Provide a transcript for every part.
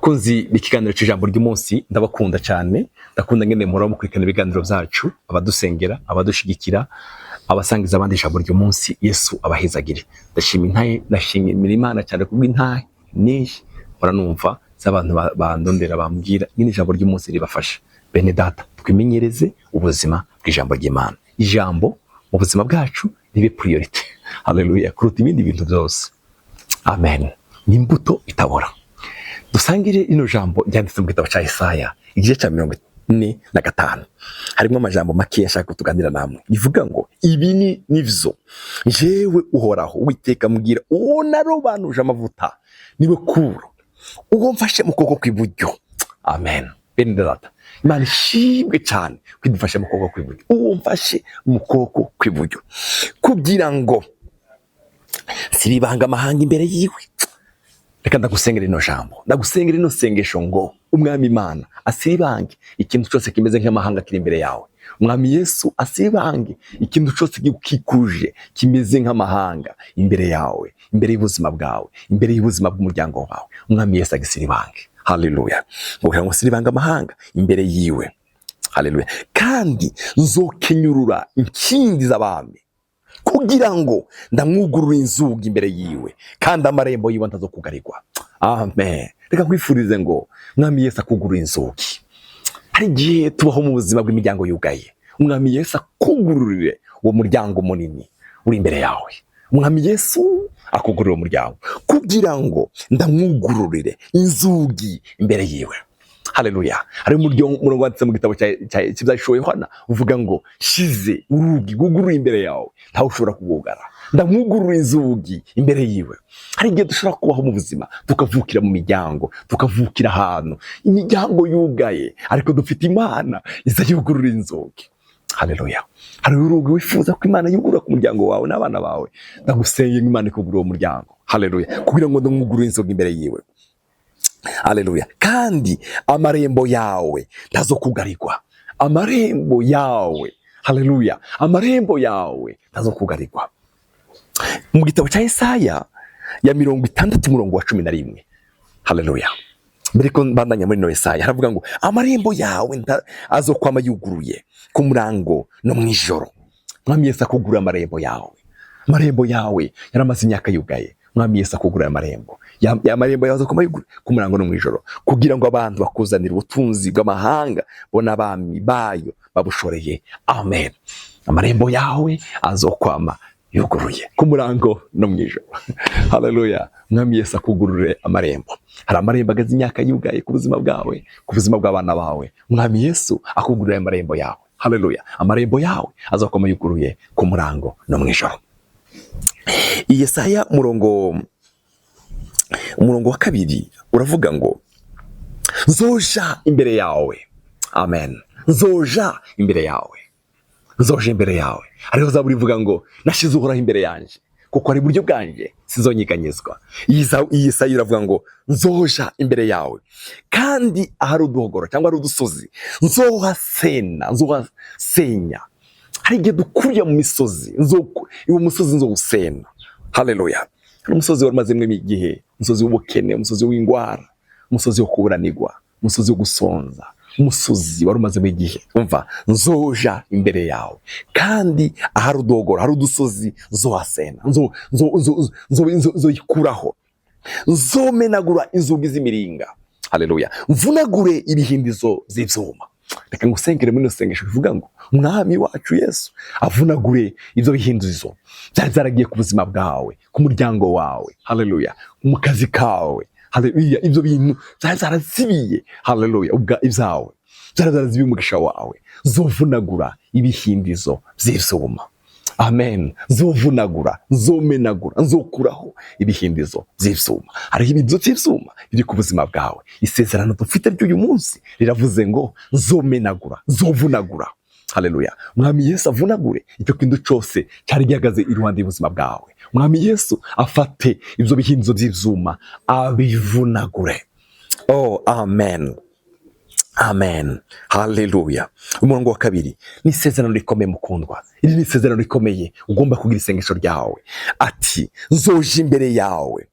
Bakunzi b'ikiganiro cy'ijambo ry'umunsi, ndabakunda cyane. Ndakunda ngene muhora mukurikirana ibiganiro byacu, abadusengera, abadushigikira, abasangiza abandi ijambo ry'umunsi. Yesu abahezagire. Ndashima intahe, ndashimira Imana cyane kubw'intahe nyinshi muranumva z'abantu bandondera, bambwira nyine ijambo ry'umunsi ribafasha. Bene data, twimenyereze ubuzima bw'ijambo ry'Imana. Ijambo mu buzima bwacu ribe priority, haleluya, kuruta ibindi bintu byose. Amen. Ni imbuto itabora. Dusangire rino jambo ryanditse mu gitabo cya Isaya, igice cya 45. Harimo amajambo make ashaka tuganira namwe. Rivuga ngo: "Ibi ni nivyo jewe Uhoraho Uwiteka mbwira uwo narobanuje amavuta, niwe Kuro, uwo mfashe mu kuboko kw'iburyo." Amen. Bene data, Imana ishimwe cyane kwidufashe mu kuboko kw'iburyo, uwo mfashe mu kuboko kw'iburyo, kugira ngo siribanga amahanga imbere yiwe. Reka ndagusengera rino jambo, ndagusengera rino sengesho ngo Umwami Imana asibange ikintu cyose kimeze nk'amahanga kiri imbere yawe. Umwami Yesu asibange ikintu cyose gikikuje kimeze nk'amahanga imbere yawe, imbere y'ubuzima bwawe, imbere y'ubuzima bw'umuryango wawe. Umwami Yesu agisiribange. Haleluya. Ngo ngo siribange amahanga imbere yiwe. Haleluya. "Kandi nzokenyurura inkindi z'abami, kugira ngo ndamwugurura inzugi imbere yiwe, kandi amarembo yiwe ntazokugarirwa." Amen. Reka nkwifurize ngo Mwami Yesu akugurura inzugi. Hari igihe tubaho mu buzima bw'imiryango yugaye. Umwami Yesu akugururire uwo muryango munini uri imbere yawe. Umwami Yesu akugururire uwo muryango, kugira ngo ndamwugururire inzugi imbere yiwe. Haleluya. Hari umurongo wanditse mu gitabo cy'Ibyahishuwe Yohana uvuga ngo: "Shize urugi rwuguruye imbere yawe, ntawe ushobora kugugara." Ndamwugurura inzugi imbere yiwe. Hari igihe dushobora kubaho mu buzima, tukavukira mu miryango, tukavukira ahantu imiryango yugaye, ariko dufite Imana iza yugurura inzugi. Haleluya. Hari urugi wifuza ko Imana yugurura ku muryango wawe n'abana bawe. Ndagusengera ngo Imana ikugurure uwo muryango. Haleluya. Kugira ngo ndamwugurure inzugi imbere yiwe. Haleluya. "Kandi amarembo yawe ntazokugarirwa." Amarembo yawe, haleluya, amarembo yawe ntazokugarirwa. Mu gitabo cya Isaya ya 60, umurongo wa 11. Haleluya. Mbere ko mbandanya muri no Yesaya, haravuga ngo: "Amarembo yawe azokwama yuguruye ku murango no mu ijoro." Mwami Yesu akugurura amarembo yawe. Amarembo yawe yaramaze imyaka yugaye. Mwami Yesu akugurura amarembo. Amarembo yawe azokwama yuguruye ku murango no mu ijoro, kugira ngo abantu bakuzanire ubutunzi bw'amahanga, bo n'abami bayo babushoreye. Amen. Amarembo yawe azokwama yuguruye ku murango no mu ijoro. Haleluya. Mwami Yesu akugurure amarembo. Hari amarembo ageze imyaka yugaye ku buzima bwawe, ku buzima bw'abana bawe. Mwami Yesu akugurure amarembo yawe. Haleluya. Amarembo yawe azokwama yuguruye ku murango no mu ijoro. Yesaya umurongo wa 2 uravuga ngo: "Nzoja imbere yawe." Amen. Nzoja imbere yawe, nzoja imbere yawe. Hariho zaburi ivuga ngo: "Nashize Uhoraho imbere yanjye, kuko ari iburyo bwanjye, sinzonyeganyezwa." Iyi Yesaya iravuga ngo: "Nzoja imbere yawe, kandi ahari uduhogoro cyangwa ari udusozi nzohasena, nzohasenya." Hari igihe dukurira mu misozi. Uwo musozi nzowusena. Haleluya. Hari umusozi wari umazemo igihe, umusozi w'ubukene, umusozi w'ingwara, umusozi wo kuburanirwa, umusozi wo gusonza, umusozi wari umazemo igihe. Umva: "Nzoja imbere yawe, kandi ahari udogora, hari udusozi, nzohasena, nzoyikuraho. Nzomenagura inzugi z'imiringa." Haleluya. "Mvunagure ibihindizo z'ivyuma." Reka ngusengere muri ino sengesho bivuga ngo Umwami wacu Yesu avunagure ibyo bihindizo byari byaragiye ku buzima bwawe, ku muryango wawe, haleluya, mu kazi kawe. Haleluya. Ibyo bintu byari byarazibiye, haleluya, ubwa ibyawe, byari byarazibiye umugisha wawe. Zovunagura ibihindizo by'ivyuma. Amen. Nzovunagura, nzomenagura, nzokuraho ibihindizo by'ivyuma. Hariho ibihindizo by'ivyuma biri ku buzima bwawe. Isezerano dufite ry'uyu munsi riravuze ngo: "Nzomenagura, nzovunagura." Haleluya. Mwami Yesu avunagure icyo kintu cyose cyari gihagaze iruhande y'ubuzima bwawe. Mwami Yesu afate ibyo bihindizo by'ivyuma abivunagure. Oh, amen. Amen. Haleluya. Umurongo wa 2 ni isezerano rikomeye, mukundwa. Iri ni isezerano rikomeye, ugomba kugira isengesho ryawe. Ati: "Nzoja imbere yawe."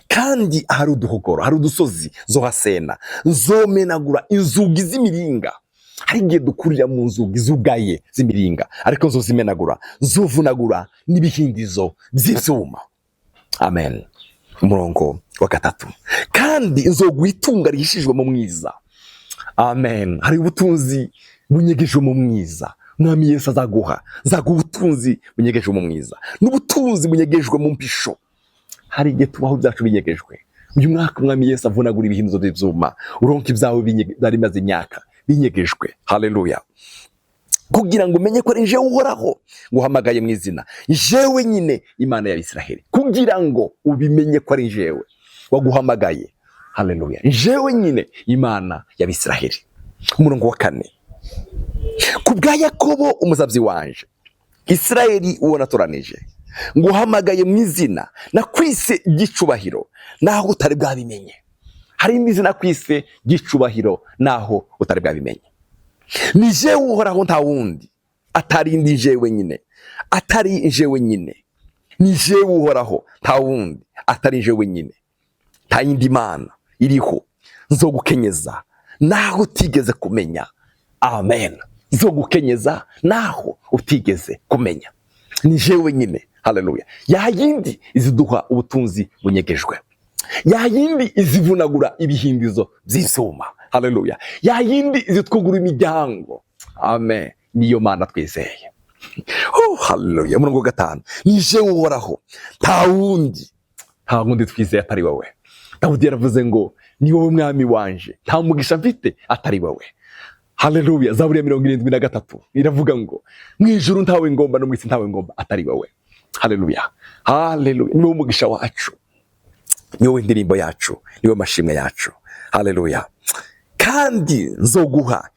Kandi ahari uduhogoro, hari udusozi, nzohasena, nzomenagura inzugi z'imiringa. Hari igihe dukurira mu nzugi zugaye z'imiringa, ariko nzozimenagura, nzovunagura n'ibihindizo by'ivyuma. Amen. Umurongo wa 3, kandi nzoguha itunga rihishijwe mu mwiza. Amen. Hari ubutunzi bunyegejwe mu mwiza Mwami Yesu azaguha. Nzaguha ubutunzi bunyegejwe mu mwiza n'ubutunzi bunyegejwe mu mpisho. Hari igihe tubaho ibyacu binyegejwe. Uyu mwaka Umwami Yesu avunagura ibihindizo by'ibyuma, uronka ibyawe byari bimaze imyaka binyegejwe. Haleluya. Kugira ngo umenye ko ari jewe Uhoraho nguhamagaye mu izina, jewe nyine Imana ya Israheli, kugira ngo ubimenye ko ari jewe waguhamagaye. Haleluya, jewe nyine Imana ya Israheli. Umurongo wa 4, ku bwa Yakobo umusabyi wanje, Israheli uwo natoranije, nguhamagaye mu izina, nakwise igicubahiro naho utari bwabimenye. Hari indi zina kwise gicubahiro naho utari bwabimenye. Ni jewe Uhoraho, nta wundi, atari ndi jewe nyine, atari jewe nyine. Ni jewe Uhoraho, nta wundi, atari jewe nyine, nta yindi mana iriho. Nzogukenyeza naho utigeze kumenya. Amen. Nzogukenyeza naho utigeze kumenya. Ni jewe nyine. Haleluya. Ya yindi iziduha ubutunzi bunyegejwe, ya yindi izivunagura ibihindizo by'ivyuma. Haleluya. Ya yindi izitwugura imiryango. Amen. Niyo Mana twizeye. Oh, haleluya. Umurongo wa 5, ni jewe Uhoraho, nta wundi, nta wundi twizeye atari wowe. Dawudi yaravuze ngo ni wowe Mwami wanje, nta mugisha mfite atari wowe. Haleluya. Zaburi ya 73 iravuga ngo mu ijuru ntawe ngomba, no mu isi ntawe ngomba atari wowe. Haleluya, haleluya. Ni wowe umugisha wacu, ni wowe indirimbo yacu, ni wowe mashimwe yacu. Haleluya. Kandi nzoguha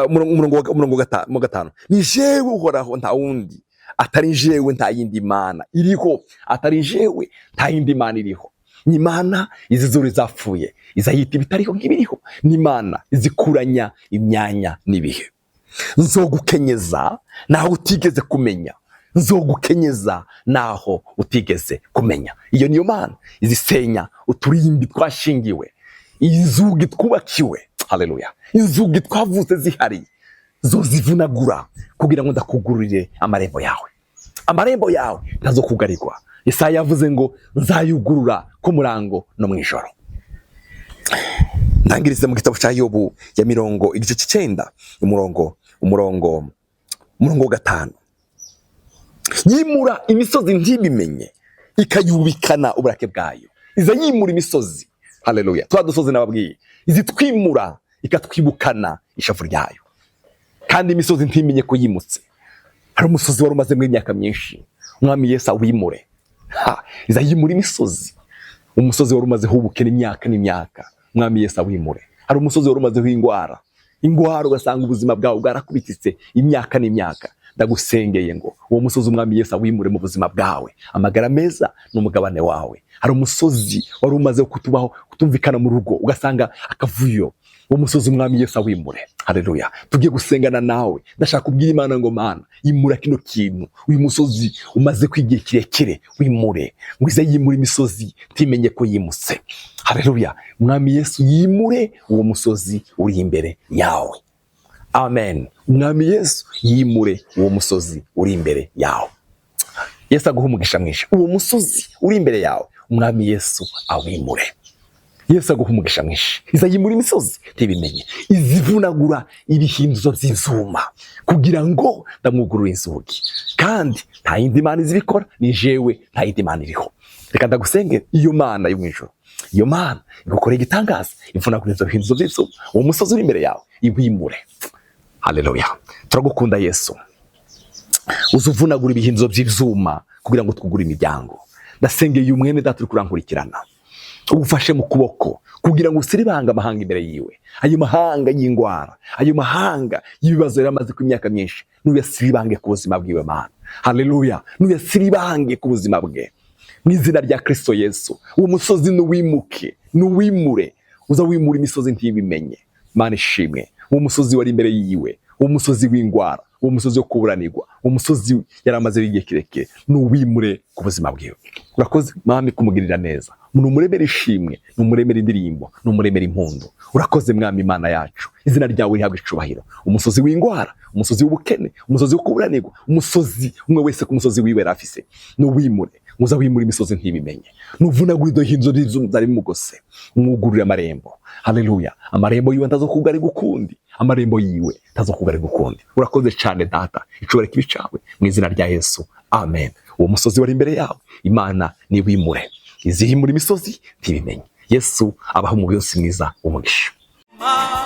umurongo wa 5, ni jewe Uhoraho, nta wundi, atari jewe nta yindi mana iriho, atari jewe nta yindi mana iriho. Ni Imana izizura izapfuye, izayita ibitariho nk'ibiriho. Ni Imana izikuranya imyanya n'ibihe. Nzogukenyeza naho utigeze kumenya, nzogukenyeza naho utigeze kumenya. Iyo niyo Mana izisenya uturimbi twashingiwe, inzugi twubakiwe. Haleluya. Inzugi twavutse zihari zozivunagura kugira ngo ndakugurire amarembo yawe. Amarembo yawe ntazokugarirwa. Yesaya yavuze ngo nzayugurura ku murango no mu ijoro. Ntangirize mu gitabo cya Yobu ya mirongo igice cy'icenda, umurongo wa 5. Yimura imisozi ntibimenye, ikayubikana uburake bwayo. Iza yimura imisozi. Haleluya. Twa dusozi nababwiye, izitwimura ikatwibukana ishavu ryayo, kandi imisozi ntimenye ko yimutse. Hari umusozi wari umazemo imyaka myinshi, Umwami Yesu awimure. Ha, iza yimura imisozi. Umusozi wari umazeho ubukene imyaka n'imyaka, Umwami Yesu awimure. Hari umusozi wari umazeho ingwara, ingwara, ugasanga ubuzima bwawe bwarakubititse imyaka n'imyaka. Ndagusengeye ngo uwo musozi Umwami Yesu awimure mu buzima bwawe. Amagara meza ni umugabane wawe. Hari umusozi wari umaze kutubaho kutumvikana mu rugo, ugasanga akavuyo, uwo musozi Umwami Yesu awimure. Haleluya. Tugiye gusengana nawe. Ndashaka kubwira Imana ngo Mana, imura kino kintu, uyu musozi umaze kwigihe kirekire, wimure. Ngo ize yimure imisozi ntimenye ko yimutse. Haleluya. Umwami Yesu yimure uwo musozi uri imbere yawe. Amen. Umwami Yesu yimure uwo musozi uri imbere yawe. Yesu aguha umugisha mwinshi. Uwo musozi uri imbere yawe, Umwami Yesu awimure. Yesu aguha umugisha mwinshi. Iza yimura imisozi ntibimenye, izivunagura ibihinduzo by'ivyuma kugira ngo ndamwugurura inzugi. Kandi nta yindi mana izibikora, ni jewe, nta yindi mana iriho. Reka ndagusenge iyo Mana yo mw'ijuru, iyo Mana igukoreye igitangaza, ivunagura ivyo bihinduzo by'ivyuma, uwo musozi uri imbere yawe iwimure. Haleluya. Turagukunda Yesu. Uza uvunagura ibihinduzo by'ivyuma kugira ngo twugure imiryango. Ndasengeye uyu mwene data uri kurankurikirana, ugufashe mu kuboko kugira ngo usiribanga amahanga imbere yiwe, ayo mahanga y'ingwara, ayo mahanga y'ibibazo yari amaze ku myaka myinshi, nuyasiribange ku buzima bwiwe, Mana. Haleluya. Nuyasiribange ku buzima bwe mu izina rya Kristo Yesu. Uwo musozi nuwimuke, nuwimure. Uza wimura imisozi ntibimenye. Mana ishimwe. Uwo musozi wari imbere yiwe, uwo musozi w'ingwara, Uwo musozi wo kuburanirwa, uwo musozi yari amaze igihe kirekire, nuwimure ku buzima bwiwe. Urakoze, Mwami, kumugirira neza. Numuremera ishimwe, numuremera indirimbo, numuremera impundu. Urakoze, Mwami Imana yacu, izina ryawe rihabwa icubahiro. Umusozi w'ingwara, umusozi w'ubukene, umusozi wo kuburanirwa, umusozi umwe wese ku musozi wiwe afise, nuwimure. Muza wimura imisozi ntibimenye, nuvunagura ido hinzo zari bimugose, umwugurure amarembo. Haleluya! Amarembo yiwe ntazokugarirwa ukundi, amarembo yiwe ntazokugarirwa ukundi. Urakoze cyane, Data, icubahiro kibe cawe mu izina rya Yesu, amen. Uwo musozi wari imbere yawe, Imana niwimure, izihimura imisozi ntibimenye. Yesu abaho umunsi mwiza w'umugisha. Ma